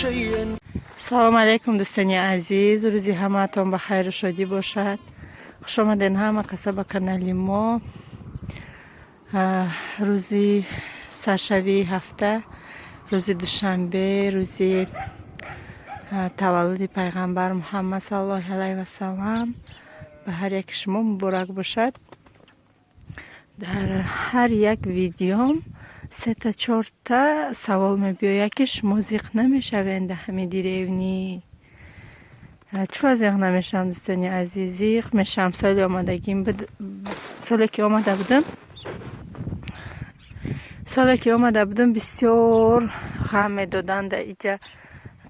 شيئا. Салом алейкум, дӯстони азиз, рӯзи ҳамаатон ба хайру шодӣ бошад. Хушомаден ҳама каса ба канали мо. Рӯзи саршавии ҳафта, рӯзи душанбе, рӯзи таваллуди пайғамбар Муҳаммад саллаллоҳи алайҳи васалам ба ҳар яки шумо муборак бошад. Дар ҳар як видеом сета, чорта савол мебиёяд, ки шумо зиқ намешавед дар ҳамин деревни? Чӯа зиқ намешавам, дӯстони азиз? Зиқ мешавам. Соли омадагим, соле ки омада будам, соле ки омада будам, бисёр ғам медоданд. Дар иҷа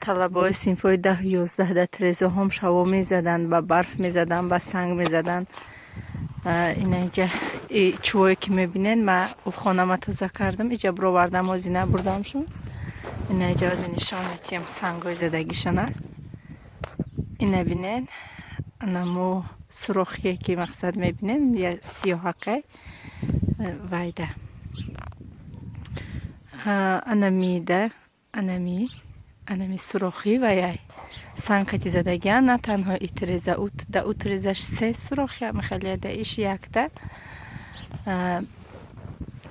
талабаҳои синфҳои 10, 11 дар трезоҳом шаво мезаданд, ба барф мезаданд, ба санг мезаданд. Ина иҷа чӯҳое ки мебинед, ма хонама тоза кардам, иҷа бировардам, ози набурдамшон. Ина иҷа ози нишон метиҳам сангҳои задагишона. Ина бинед, анамо сурохие ки мақсад мебинем, сиёҳакай вайда, анамида, анами сурохӣ ваяй сангқати задагиан. На танҳо итреза, да утрезаш се сурохи ҳамихелия, да иш якта.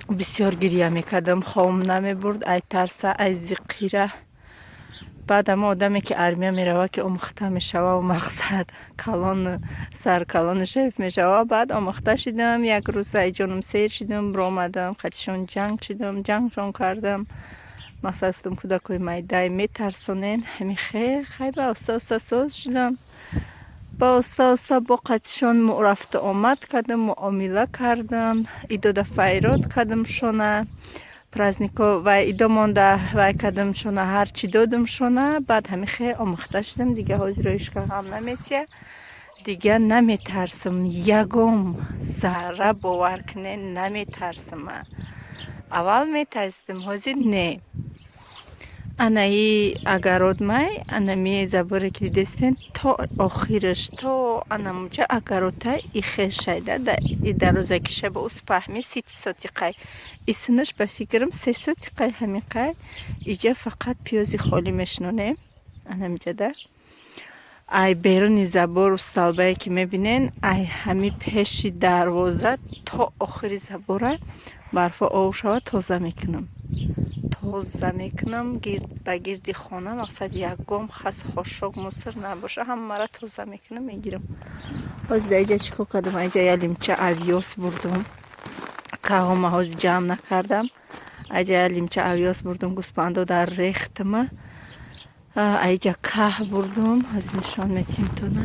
Бисёр гиря мекардам, хом намебурд ай тарса, ай зиққира. Баъд ама одаме ки армия мерава, ки омӯхта мешава, мақсад калон саркалони шеф мешава. Баъд омӯхта шидам. Як рӯз ай ҷонам сер шидам, биромадам, қатишон ҷанг шидам, ҷангшон кардам. Мақсад гуфтам, кӯдакҳои майдай метарсонен. Ҳами хел хайба оста оста соз шидам. Ба оста оста бо қатишон рафту омад кардам, муомила кардам, идода файрод кардам шона, празднико вай идо монда вай кардам шона, ҳарчи додам шона. Баъд ҳами хел омӯхта шудам. Дига ҳозиро ҳичка ғам наметия, дига наметарсам, ягом зарра, бовар кунед, наметарсам. Аввал метарсидам, ҳозир не. Анаи огород май, анами заборе ки дидестен, то охираш, то анамуҷа огорода ихешайда. И дарозакиша ба успаҳми сити сотиқай, исинаш ба фикрам 3 сотиқай ҳамиқай. Иҷа фақат пиёзи холӣ мешинонем анамиҷада. Ай беруни забору столбае ки мебинен, ай ҳами пеши дарвоза то охири забора барфо ов шавад, тоза мекунам, тоза мекунам ба гирди хона. Мақсад, ягом хас, хошок, мусор набоша, ҳамаро тоза мекунам, мегирам. Ҳозир дар иҷа чӣ кор кардам? Иҷа як лимча овёс бурдум, каҳома ҳозир ҷамъ накардам. Аҷа як лимча овёс бурдум, гӯспандо дар рехтама. Аиҷа каҳ бурдум, ҳозир нишон метиҳем тона.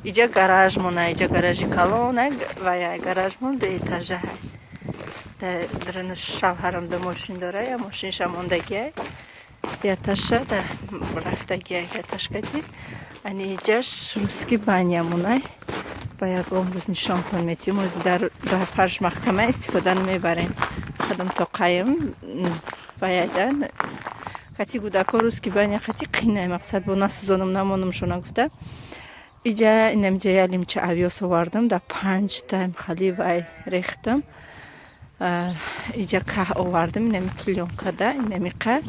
Иҷа гаражмона, иҷа гаражи калона ва гаражмон дуэтажа. Дарана шавҳарам да мошин дора, я мошинша мондагиай, яташа да рафтагиай яташкати. Ани иҷаш русский банямонай, ба ягон рӯз нишонтон метиҳем. Ҳозир дар фарш маҳкама истифода намебарем, қадам то қаем ваяда кати кӯдако русский баня қати қинай, мақсад бо насӯзонам, намонамшона гуфта. Иҷа инамиҷа як лимча овёс овардам, да панҷта хали вай рехтам. Иҷа каҳ овардам, инами клеёнкада инамиқа.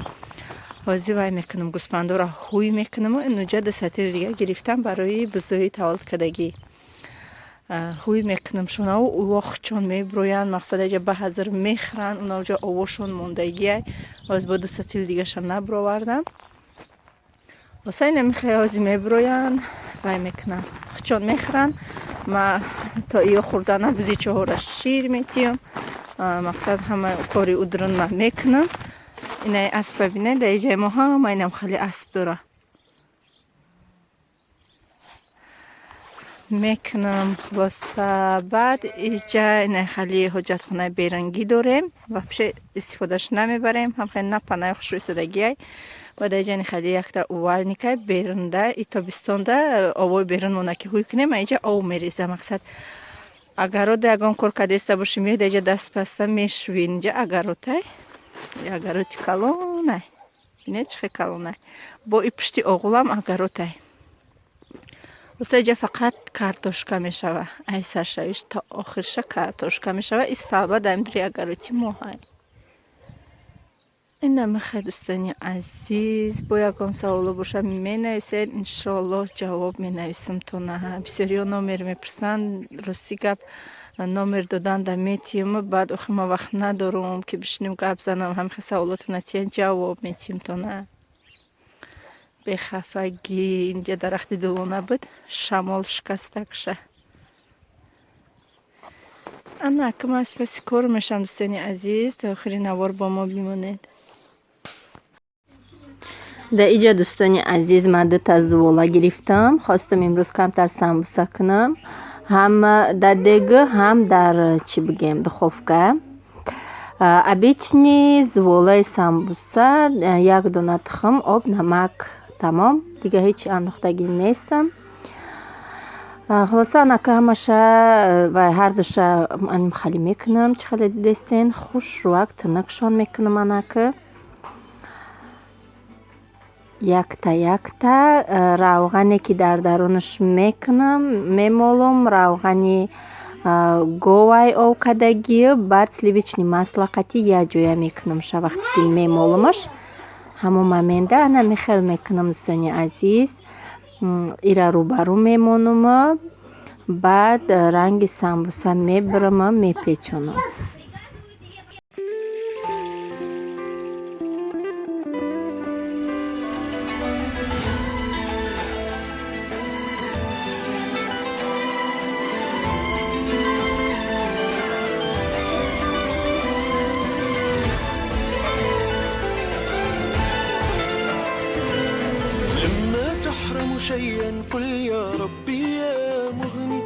Ҳозир вай мекунам, гӯспандоро ҳуй мекунаму инуҷа дасатири дига гирифтам барои бузои таваллуд кардагӣ. Ҳуй мекунам шонаву увохчон мебироянд. Мақсад, аҷа ба ҳазр мехӯранд, унаҷа овошон мондагиай. Ҳозир бо дусатили дигаша набировардам. Боса инамихе ҳозир мебироянд, вай мекунанд, хучон мехӯранд. Ма то иё хӯрдана бузи чоҳора шир метиҳам. Мақсад, ҳама кори удрун ман мекунам. Инаи аспа бинед, дар иҷаи мо ҳама инам хеле асп дора. Мекунам. Хулоса, баъд иҷа инаи хали ҳоҷатхонаи берангӣ дорем, вообще истифодаш намебарем, ҳам хеле на панаи хушрӯ истодагиай. Баъд иҷа ини хали якта умывальникай берунда. И тобистонда овои берун мона ки ҳуй кунем, иҷа ов мереза. Мақсад, агарода ягон кор кардеста бошӣ, меояд иҷа, даст паста мешӯӣ. Инҷа агаротай, агароти калонай, бинед, чӣ хел калонай. Бо и пушти оғулам агаротай. Боса иҷа фақат картошка мешава, ай саршавиш то охирша картошка мешава. И столба дар имдри агароти моҳай. Инамихе, дӯстони азиз, бо ягон саволо боша, менависед, иншоаллоҳ, ҷавоб менависам. То наҳа бисёриҳо номер мепурсанд. Рости гап, номер додан да метиҳам, баъд охи ма вақт надорум, ки бишинем, гап занам. Ҳамихе саволотона тиҳен, ҷавоб метиҳем то на бехафагӣ. Инҷа дарахти дулона буд, шамол шикастакша. Ана акма спаси кор мешам. Дӯстони азиз, то охири навор бо мо бимонед. Дар иҷа, дӯстони азиз, ман дута зувола гирифтам. Хостам имрӯз камтар самбуса кунам, ҳам дар дег, ҳам дар, чӣ бигем, духовка. Обычный зуволаи самбуса: як дона тухм, об, намак, тамом, дига ҳеҷ андохтагӣ нестам. Хулоса, анака ҳамаша ва ҳардуша хали мекунам, чӣ хеле дидестен, хушрӯак тинукшон мекунам. Анака якта якта равғане ки дар дарунаш мекунам, мемолам, равғани говай об кардагию, баъд сливочный масло қати якҷоя мекунамша. Вақте ки мемоламаш, ҳамон момента ана михел мекунам, дӯстони азиз. Ира рӯбарӯ мемонам, баъд ранги самбуса мебарама, мепечонам. لما تحرم شيئا قل يا ربي يا مغني،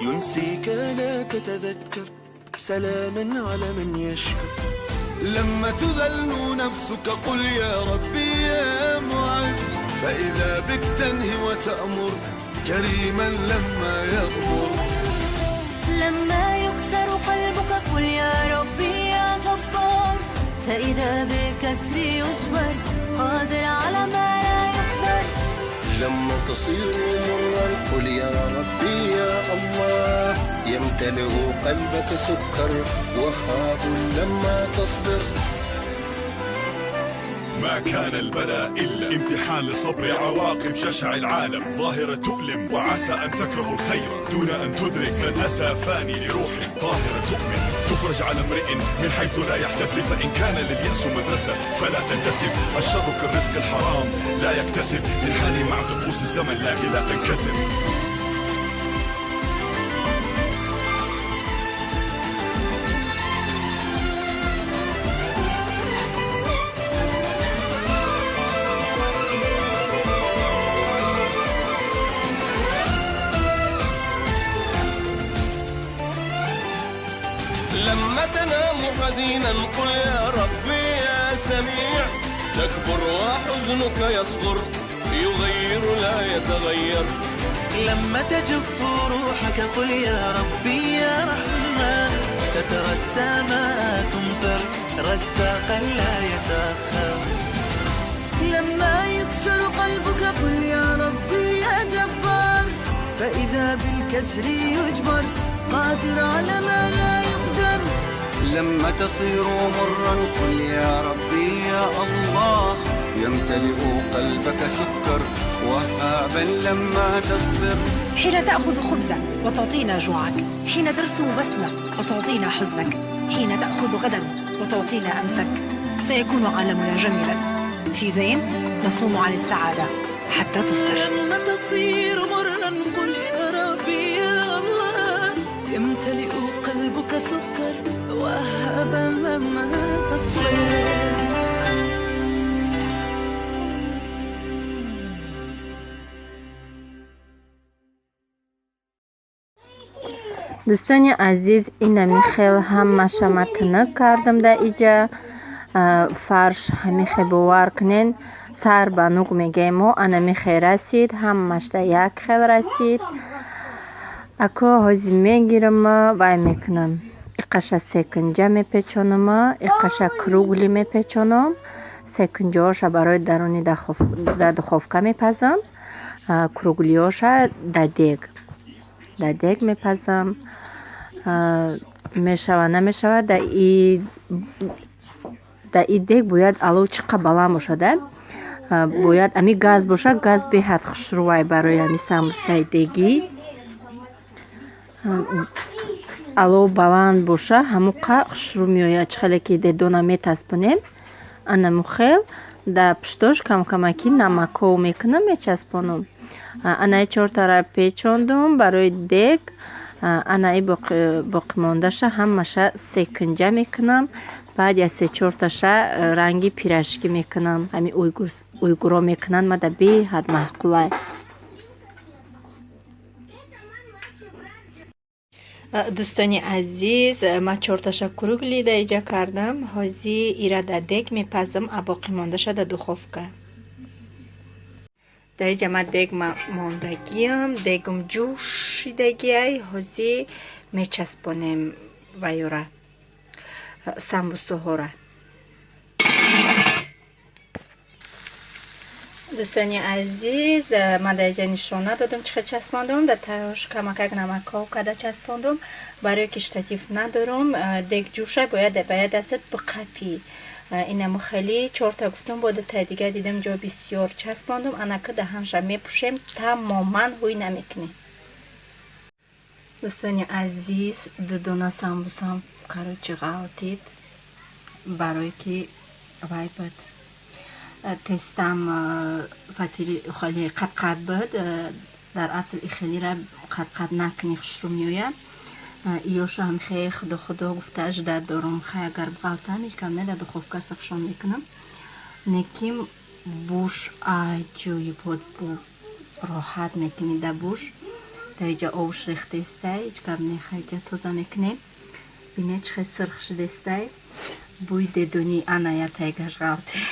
ينسيك لا تتذكر، سلاما على من يشكر. لما تذل نفسك قل يا ربي يا معز، فإذا بك تنهي وتأمر، كريما لما يغمر. لما يكسر قلبك قل يا ربي يا جبار، فإذا بالكسر يجبر، قادر على ما لا يقدر. لما تصير مرا قل يا ربي يا الله، يمتلئ قلبك سكر، وهاب لما تصبر. ما كان البلاء إلا امتحان للصبر، عواقب جشع العالم ظاهرة تؤلم، وعسى أن تكره الخير دون أن تدرك، فالأسى فاني لروح طاهرة تؤمن، تفرج على امرئ من حيث لا يحتسب، فإن كان لليأس مدرسة فلا تنتسب، الشر كالرزق الحرام لا يكتسب، انحني مع طقوس الزمن لكن لا تنكسر. لما تنام حزينا قل يا ربي يا سميع، تكبر وحزنك يصغر، يغير لا يتغير. لما تجف روحك قل يا ربي يا رحمن، سترى السماء تمطر رزاقا لا يتأخر. لما يكسر قلبك قل يا ربي يا جبار، فإذا بالكسر يجبر، قادر على ما لا يقدر. لما تصير مرا قل يا ربي يا الله، يمتلئ قلبك سكر، وهابا لما تصبر. حين تأخذ خبزا وتعطينا جوعك، حين ترسم بسمة وتعطينا حزنك، حين تأخذ غدا وتعطينا أمسك، سيكون عالمنا جميلا. في زين نصوم عن السعادة حتى تفطر. لما تصير مرا قل يا ربي يا الله، يمتلئ قلبك سكر، وهابا لما تصبر. Дӯстони азиз, инами хел ҳамаша ма тинук кардам. Дар иҷа фарш ҳамихе, бовар кунен, сар ба нук мегӯем мо, анамихе расид, ҳамашда як хел расид. Ако ҳозир мегирам, вай мекунам: иқаша секунҷа мепечонам, иқаша круглый мепечонам. Секунҷаҳоша барои даруни дар духовка мепазам, круглый ҳоша дар дег мепазам. Мешава, намешава, дар Дар и дег бояд алов чӣ қа баланд бошада, бояд ами газ боша. Газ беҳад хушрӯвай барои ами самбусаи дегӣ. Алов баланд боша, ҳамон қа хушрӯ меояд. Чӣ хеле ки дедона метаспонем, анаму хел дар пуштош камкамаки намаков мекунам, мечаспонам. Анаи чортара печондум барои дег. Анаи боқимондаша ҳамаша секинҷа мекунам. Баъд я се-чорташа ранги пирожки мекунам. Ҳами уйгуро мекунанд, мада беҳад маъқулай. Дӯстони азиз, ман чорташа кругли да иҷа кардам. Ҳози ира да дег мепазам, а боқимондаша да духовка. Дар иҷа ман дег мондагиам, дегум ҷӯшидагиай. Ҳози мечаспонем ваюра, самбусаҳора. Дӯстони азиз, ман дар иҷа нишон надодам, чӣ хел часпондум. Дар таҳош камакак намакҳо карда часпондум. Барое ки штатив надорум, дег ҷӯша, бояд ба як дастат биқапӣ. Инаму хеле чорта гуфтум, бо дутаи дигар дидам ҷо бисёр часпондум. Анака даҳанша мепӯшем, тамоман ҳуй намекунем. Дӯстони азиз, ду дона самбусам, короче, ғалтид, барое ки вай буд, тестам фатири хеле қадқад буд. Дар асл и хелира қадқад накунӣ, хушрӯ меояд. Иёшам хе худо худо гуфта ждать дорум. Хай, агар ғалтам, ҳеҷ кам не, дар духовка сахшон мекунам. Неким буш аҷоибот, бу роҳат мекунӣ да буш. Дар иҷа овш рехтестай, ҳеҷ гап не, хайҷа тоза мекунем. Бинед, чӣ хел сирх шудестай. Бӯи дедонӣ. Ана я тайгаш ғалтид.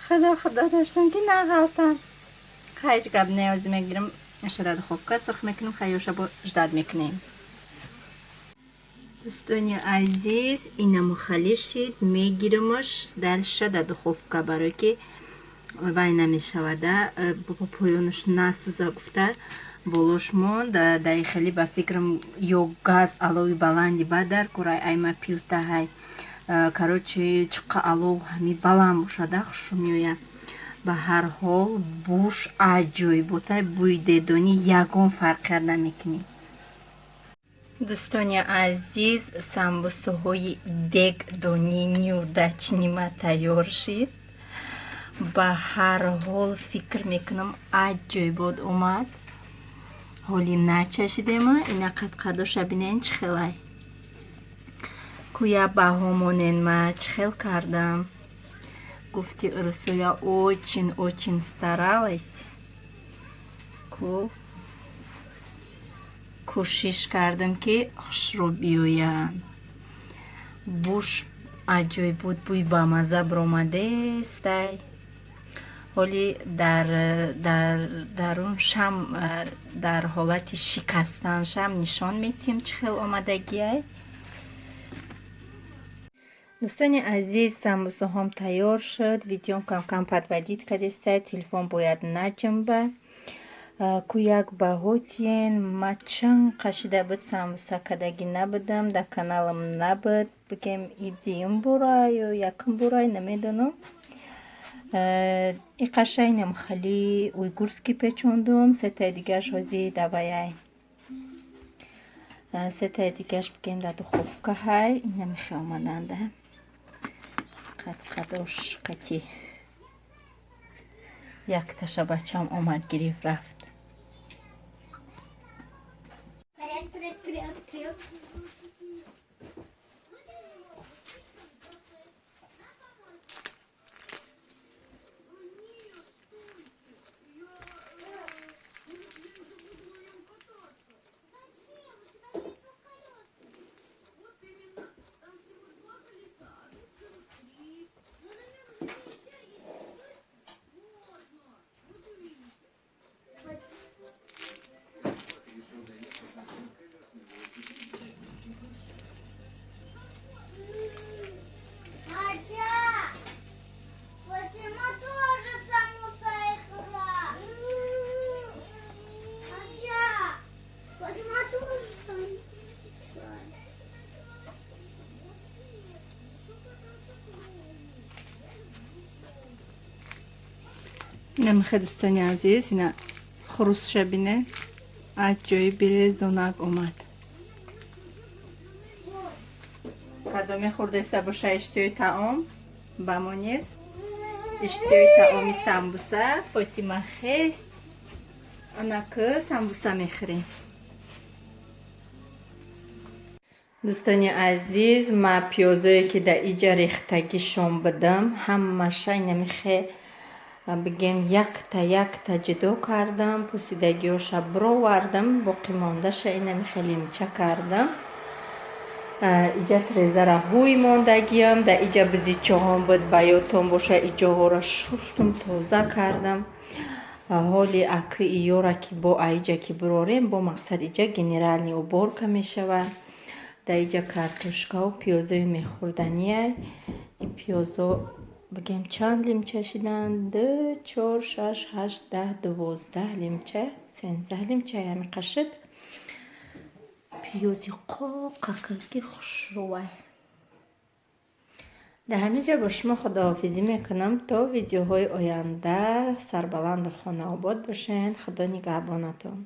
Худо худо доштам, ки нағалтам. Хай, ҳеҷ гап не, ҳозир мегирам, аша дар духовка сирх мекунем. Хай, ёша бо ждать мекунем. Дӯстони азиз, инаму хали шид, мегирамаш дальше дар духовка, барое ки вай намешавада, поёнаш насӯза гуфта болош монд. Дар хеле ба фикрам, ё газ алови баланди бад дар курай, айма пилтаҳай. Короче, чӣ қа алов ҳами баланд бошада, хушрӯ меояд. Ба ҳар ҳол, буш аҷоиботай, бӯи дедонӣ, ягон фарқият намекунӣ. Дӯстони азиз, самбусаҳои дегдонӣ неудачный ма тайёр шид. Ба ҳар ҳол, фикр мекунам, аҷоибот омад. Ҳоли начашидема. Ина қадқадоша бинен, чӣ хелай. Куя баҳо монен, ма чӣ хел кардам. Гуфти русо, я очень очень старалась. Ку кӯшиш кардам, ки хушрӯ биёянд. Буш аҷоибот, бӯи бамазза биромадестай. Ҳоли дар дарун шам дар ҳолати шикастаншам нишон метиҳем, чӣ хел омадагиай. Дӯстони азиз, самбусаҳом тайёр шуд. Видеом камкам подводить кардестай, телефон бояд наҷунба. Ку як баҳотиен, ма чанд қашида буд самбуса кардагӣ набудам, дар каналам набуд. Бигем, и дуюм бора ё якум борай, намедонам. И қашайнам хали уйгурский печондум, сетаи дигараш ҳози даваяй, сетаи дигараш, бигем, дар духовка ҳай. Инамихе омаданда қадқадош қати. Якташа бачам омад, гирифт, рафт. Привет, привет, привет, привет. Намихе, дӯстони азиз, ина хурусша бине, аҷоиб бирезонак омад. Кадоме хӯрдеста боша иштиҳои таом, ба мо низ иштиҳои таоми самбуса. Фотима хест, анаки самбуса мехӯрем. Дӯстони азиз, ма пиёзое, ки дар иҷа рехтагишон будам, ҳамаша инамихе, бигем, якта якта ҷудо кардам, пӯсидагиҳоша бировардам, боқимондаша инамихе лимча кардам. Иҷа трезара ҳуй мондагиам, дар иҷа бизичоҳом буд, ба ёдтон боша, иҷоҳоро шуштум, тоза кардам. Ҳоли аки иёра ки бо аиҷа ки бирорем, бо мақсад иҷа генеральный уборка мешавад. Дар иҷа картошкаву пиёзои мехӯрдания. И пиёзо, бигем, чанд лимча шиданд? Ду, чор, шаш, ҳашт, 10, 12 лимча, 13 лимча ҳамиқа шуд. Пиёзи қоқакаки хушрӯвай. Дар ҳамин ҷо бо шумо худоҳофизӣ мекунам то видеоҳои оянда. Сарбаланду хонаобод бошед. Худо нигаҳбонатон.